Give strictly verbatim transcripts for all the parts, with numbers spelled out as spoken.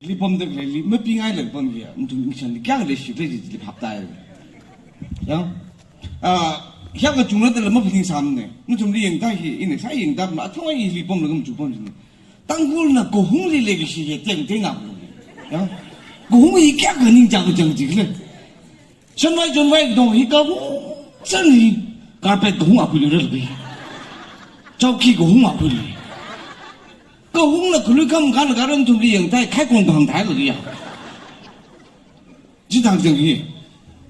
Li pamda khalei, li mapingailāk pam hi, nathum ningshan li kayākha leishilei jili phaptāi. Ya? Ah, hiyākha chungda la maphaningsāmane. Nathumli yangda hi, ina sāyangda ma, athumwui hili pamlaga machu pam jine. Tangkhulna kahungli leikashi hi teng teng na. Ya? Kahung hi kayākha ningchāng chāng jikle. Shonvai chonvai dong hi kahung chān hi, carpet kahung akhuili rālaga. Chowki kahung akhuili. Kahungna khalui kam kan karan nathumli yangda khai kong kahang thailaga ya. Chithang chang hi.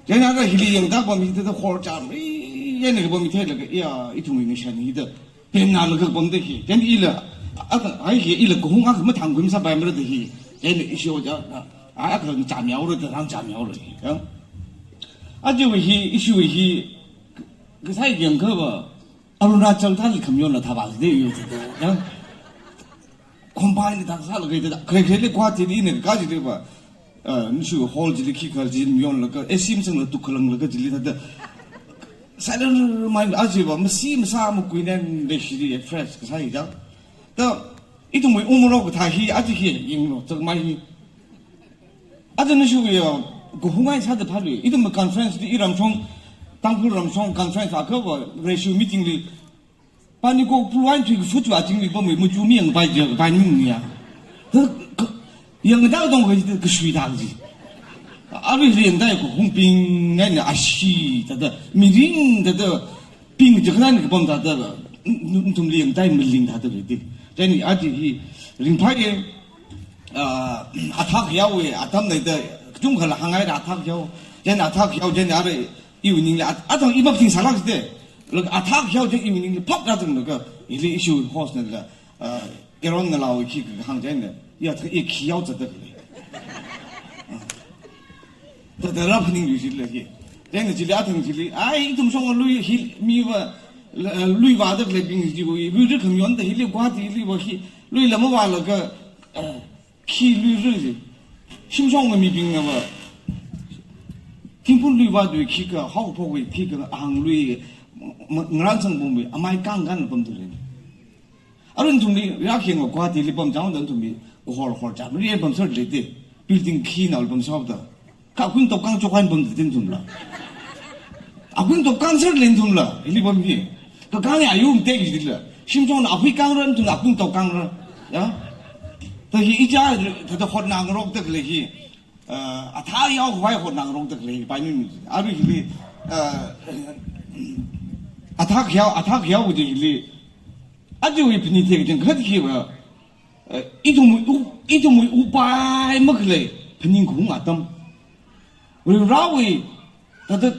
Chieina ara hili yangda pam hi thāda khor cham ri, yana kapam hi theilaga ya, ithumwui ningshan hi thāda pemnalaga pamda hi. Chieina ila, aka, ai hi ila kahung akha mathang kum sāpaimara da hi. Chieina ishi oja, a, akha cham yaora da rāngcham yaora hi. Ya. Aja wui hi, ishi wui hi, kasai yangkha va, Arunachal thāli khamayonla thāva de yu de, ya. Combine thāda sālaga da, kare kare le Guwahati li ina kaji de va, uh, nashi hall jili khikha jili mayonlaga, A C masangla tukkhalanglaga jili thāda. Silent mind aja va, masi masā makuinen leishili fresh kasā hi ja. Da, ithumwui umro kathā hi, aja hi, yanglu, chakmai hi. Aja nashi ya, kahung ai sāda phalui. Ithum conference li iramshong, Tangkhul ramshong conference akha va, ratio meeting li, pāni kok puluwui thui kafuchu achingli pamwui, machu mi yangpai ja, pai mi ya. Ka, ka, yangda dong ka, kashui da ji. Arui yangda ya kahumbing, ngai na ashi, thāda, mirin, thāda, ping ja kanan kapam thāda, n-, n-, nathumli yangda maling thāda de. Chieina aja hi, ringphai ye, ah, athak yao we, atam nei da, kachungkhala hāngngai da athak yao. Chieina athak yao, chieina ara iwui ningli, at-, athang i maphaningsālāk de. Laga athak yao chieina iwui ningli phap rāzanglaga, hili ishi host nala, ah, Aaron nala wui khikha hāng chieina. Ya, thā i khi yao zatda khalei. Ah. Thāda rāphaningluishilei hi. Chieina chili athang chili, ai, ithum shong lui hi, mi va, la, lui vāda khaleibing jiwui, lui ri khamayonda hili Guwahati li va hi, luila mavālaga, eh, khi lui ri ji. Shimshong mibingna va, thingphun lui vā tui khikha, haophokwui khikha, ahang lui, ma, ma, ngarān sangpamwui, amai kang kan pamda lei. Arui nathumli, ya kheng va Guwahati li pam chang da nathumli, kahor hor cham, lien pamser lei de, building khi nao pamser da. Kha akui tokang chokan pamda de nathumla. Akui tokang ser lei nathumla, hili pam hi. Kakang ya yung te ki la. Shimshongna akui kang ra, nathumna akui tokang ra. Ya. Da hi ija, thāda hotnangarokda khalei hi. Ah, athak yao khavai hotnangarokda khalei, pai mi mi. Arui hili, ah, athak yao, athak yao kaji hili. Aja wui phanit thei kachangkhat hi va, eh, ithumwui u-, ithumwui upai makhalei phaningkhaung atam. Varivarāwui, thāda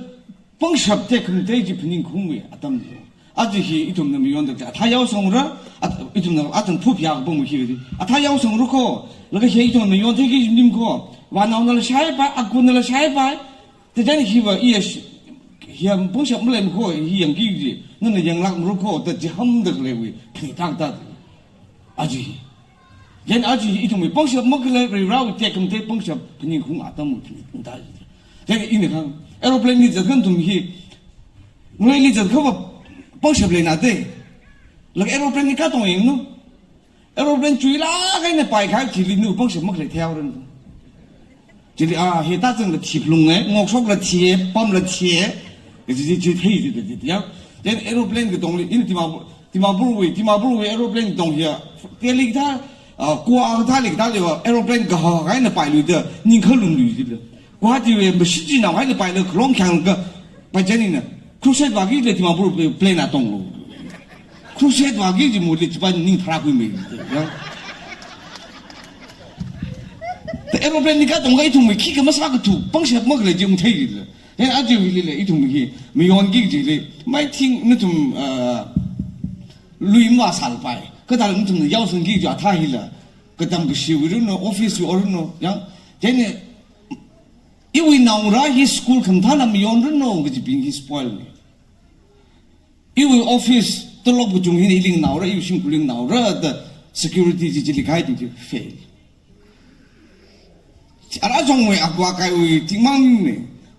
pangshap tekhamatei chi phaningkhaungwui atam chi. Aja hi ithumna mayonda khalei athak yao sangra, at-, ithumna atam phup ya kapam hi kaji. Athak yao sangra kho, laga hi ithumna mayon theiki nim kho, vānaonala shaipai, akunala shaipai, thāda chieina hi va iya shi-, hi ya pangshap malei kho, hi yangki ji, nana yanglākmara kho, da chihānda khaleiwui, phanit tak tak. Aja hi. Chieina aja hi ithumwui pangshap makhalei, Varivarāwui tekhamatei pangshap, phaningkhaung atamwui phanit tak tak. Chieina ina kahāng, aeroplane li zatkha nathum hi, ngaleili zatkha va pangshap leina de. Laga aeroplane li katong yanglu. Aeroplane chuilāk eina paikahai chili nawui pangshap makhalei theihaora. Chili, ah, hi tazangla thip lung e, ngokshokla thi e, pamla thi e, kaji chi, chi thei ji, ji, ji, ya. Then aeroplane katongli, in Dimapur, Dimapurwui, Dimapurwui aeroplane katong hiya, Delhi kathā, ah, Goa kathāli kathāli va, aeroplane kahak eina pailuida, ningkhalumlui jila. Guwahatiwui machine china eina paila, khalong khanglaga, pai chieina, Crusade vāki le Dimapur plane na tonglu. Crusade vāki ji muli chipa ning tharākhui mi. Ya. Aeroplane li katongkha ithumwui khikha masā kathu, pangshap makhalei chi ung thei la. He aja hili le, ithum hi, mayonki jili, mai thing nathum, ah, lui mavāsālapai. Kathāla nathum yaosangki ji athak hila. Katam kashiwui runo, office wui runo, ya. Chieina, iwui naongarā hi school khamathāna mayon runo kajibing hi spoil ni. Iwui office tolop kachung hina ili nganaora, iwui shimkhurli nganaora da security chi chili kahai ting chi fail. Ara chongwui akwa kaiwui tingmang ni,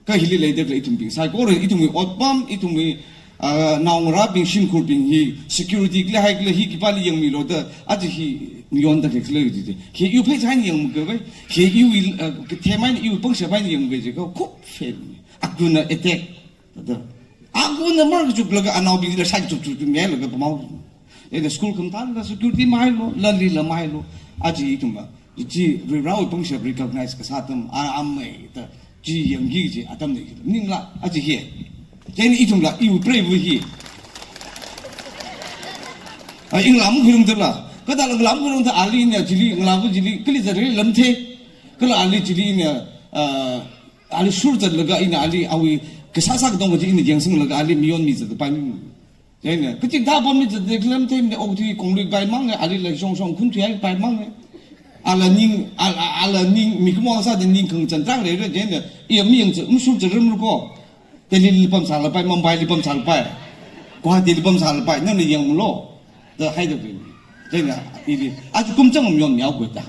kha hili leida khalei ithumbing saikora, ithumwui otpam, ithumwui, ah, naongarābing, shimkhurbing hi security khalei hai khalei hi khipāli yangmilu da, aja hi Yonda khalei khalei ji. He iwui phei chai yangmagavai. He iwui, uh, kathemai iwui pangshap eina yangmagavai ji kha khup fail. Akuna attack. Thāda. Akuna markachuklaga anaobingla shaichup chup chup milaga pamao. Ina school khamathāla security mahailo, lali la mahailo. Aja ithumva. Chi Varivarāwui pangshap recognize kasā atam, a, amei da. Chi yangki kaji atamna hi. Maningla, aja hi. Chieina ithumla, iwui preiva hi. A, ngalā makhuirumdala. Kathāla ngalā makhuirumda ali ina chili, ngalāva chili, kali zatrei lamthei. Kala ali chili ina, a, ali shur zatlaga ina ali awui kasā sā katonga chi ina yangsanglaga ali mayon mizatpaimana. Chieina, kachikathā pamli zatrei lamtheimana, okathui konglui paimana, alila shongshong khunthuihaipaimana. Ala ning, ala, ala ning, mikumo sāda ning khangachān tang leira, chieina, iya mayang za, mashur zatrei mara ko. Delhili pamsālapai, Mumbaili pamsālapai. Guwahatili pamsālapai, nana yangmalo. Da haida pin. Chieina, ili, aja kum chang mayon mihaowa da.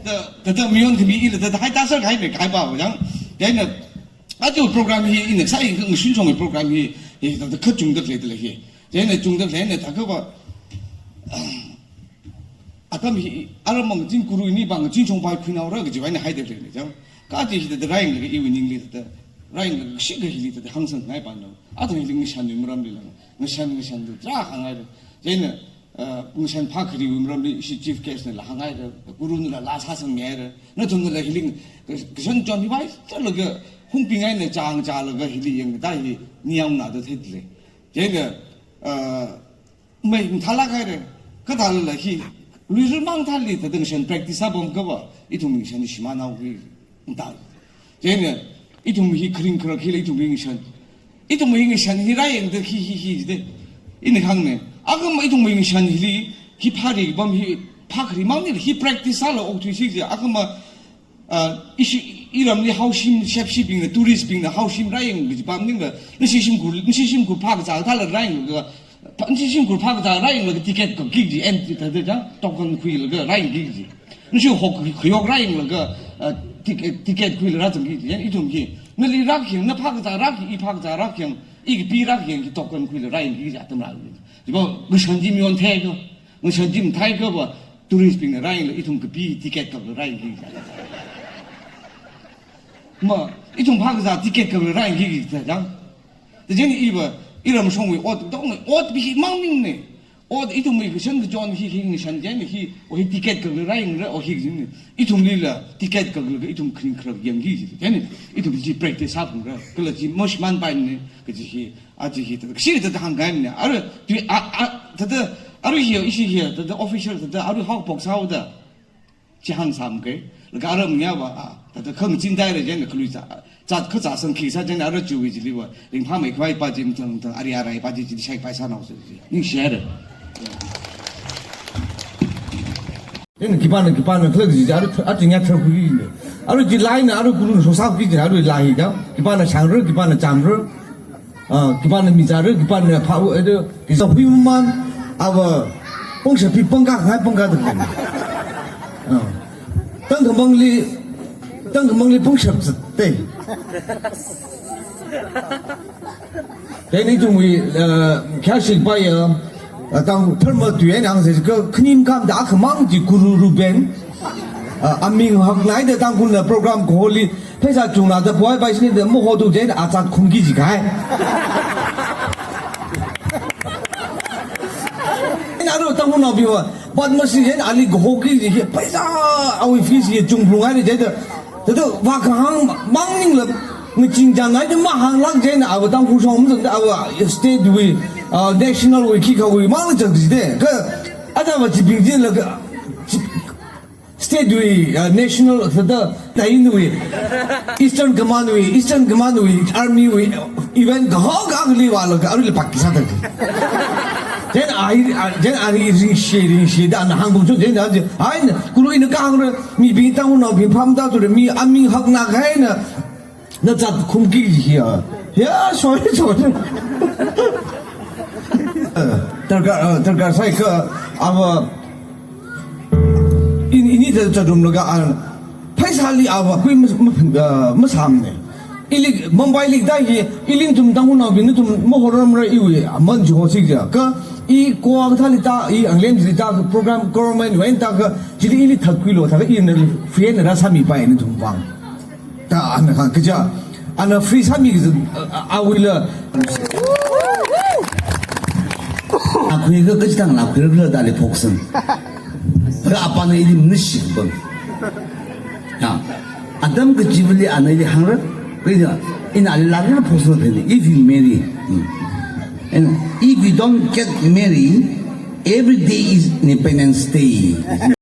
Da, da, da mayon khami ila, da, da haida sākahai me, kahai pa, yang. Chieina, aja program hi, ina sai, ngashun chong program hi, hi, da, da kachungda khalei da lei hi. Chieina chungda khaleina thākha va, atam hi, aram ngazin guru ini va ngazin chongpai khuinaora kajiwui eina haida khaleina chang. Kaji hithāda rāyanglaga iwui ningli thāda, rāyanglaga shikha hili thāda hāngsangngaipa no. Athang hili ngashanwui maramlila, ngashan, ngashan da tarākha hāngngaira. Chieina, ah, ngashan phākhariwui maramli ishi chief guest nala hāngngaira, gurunala laa sāsangmihaira. Nathumnala hili, ka-, kashan chon hi vai, chalaga, hungbing eina chang chalaga hili yangda hi, ningyāng nada theida lei. Chieina, ah, mei, mathālāk haira. Kathālala hi, luiru mang thāli, thāda ngashan practice sāpam kava, ithum ngashan shimānhaoki, mathā. Chieina, ithum hi kharing kharak hila ithum hi ngashan. Ithum hi ngashan hi rāyangda hi, hi, hi, jida. Ina hāngna. Akhama ithum hi ngashan hili, hi phāri pam hi, phākhari mangni hi practice sāla okthui sik ji. Akhama, ah, ishi, iramli haoshim, shepshibingna, tourist bingna haoshim rāyang kaji pam maningla, nashi shimkhur, nashi shimkhur phākazā thāla rāyanglaga, pha-, nashi shimkhur phākazā rāyanglaga ticket kapki kaji, entry thāda chang, token khuilaga rāyangki kaji. Nashi hok khayok rāyanglaga, ah, ticket, ticket khuila rāzangki kaji, yan ithum hi. Nali rākhayang, na phākazā rākhayang, i phākazā rākhayang, i kapi rākhayang, ki token khuila rāyangki kaji atam rāli. Jibo, ngashan chi mayon thei ko. Ngashan chi mathei kava, tourist bingna rāyangla ithum kapi ticket kapla rāyangki. Ma, ithum phākazā ticket kapla rāyangki kaji thāda chang. Thāda chieina iva, iramshongwui ot, dong, ot bi hi mang maningna. Ot ithumwui kashan kachon hi, hi ngashan chieina hi, o hi ticket kapla rāyangra, o hi kajina. Ithumlila ticket kaplaga ithum kharing kharak yangki kaji. Chieina ithum chi practice sāphungra. Kala chi mashimānpaimana, kaji hi. Aja hi thāda, kashi thāda hāngkahaina. Arui, tui, a, a, thāda, arui hi, ishi hi, thāda official thāda, arui haophok sāhaoda. Chi hāngsam kai. Laga aram ngayā va, a, thāda khangachee thāhaira chieina khalui zā, zā, kazā sangkhi sā chieina arui chiwui chili va, ringphāmeikhavai pa chi mathang mathang, ari arai pa chi, chi shaipai sānao sā chi. Ningshihaira. Ina khipāna, khipāna khalak ji, aru, aja nya thar khuiki ne. Aru chi laina, aru guruna shosāki ji, aru lai hi ka. Khipāna shangra, khipāna chamra. Ah, khipāna mizāra, khipāna phāra, aja, kisa huiman, ava, pangshap hi pangkā, ngai pangkā da. Ah. Tangkhamangli, tangkhamangli pangshap zattei. Chieina ithumwui, uh, khayāshik paiya, uh, tang tharma tui eina hāngsai ka khnim kamda akhamang chi Guru Ruben, uh, aming haknaida Tangkhulna program kaholi, pheisā chungna da poi pai shini da mahotu chieina azat khumki jikahai. Ina ro Tangkhulnaobing va, Padma Shri chieina ali kahoki ji hi, pheisā awui fees hi chungphalunghai chieina, thāda vākahāng mang maningla, ngaching chāngngai da mahānglāk chieina, ava Tangkhul shong mazangda, ava state wui, ah, national wui, khikhawui, mang zang jida. Kha, aja va chibing chila ka, chi-, state wui, ah, national, thāda, Tainwui, Eastern Command wui, Eastern Command wui, Army wui, event kahak akhali vālaga, arui le Pakistan da. Chieina ai, ai, chieina ai ringshi, ringshida ana hāngpam chun, chieina ai, ai, Guru ina kahāngra, mibing Tangkhulnaobing phamda tura, mi aming hakna kahaina, na zat khumki hiya. Ya, sorry, sorry. Eh, darkar, eh, darkar sai ka, ava, in, ini da zatrumlaga, ah, pheisāli ava, kui mas-, ma-, ah, masāmana. Ili Mumbai li da hi, ili nathum Tangkhulnaobing nathum mahoramra iwui, aman chi hosik ja. Kha, i Goa kathāli ta, i England li ta, program government wui eina ta kha, chili ili thakhuilu, thakha ina free na rāsāmipai nathum vang. Ta ana kha, kaja, ana free sāmi kaja, a, a, awuila. Akhui kha, kachithang la khuira khala da li phoksan. Kha apana ili mishik bang. Ya. Atam kachivali ana ili hāngra. Kaya, ina ali lākra phoksan pheni. If you marry, hmm. And if you don't get married, every day is Independence Day.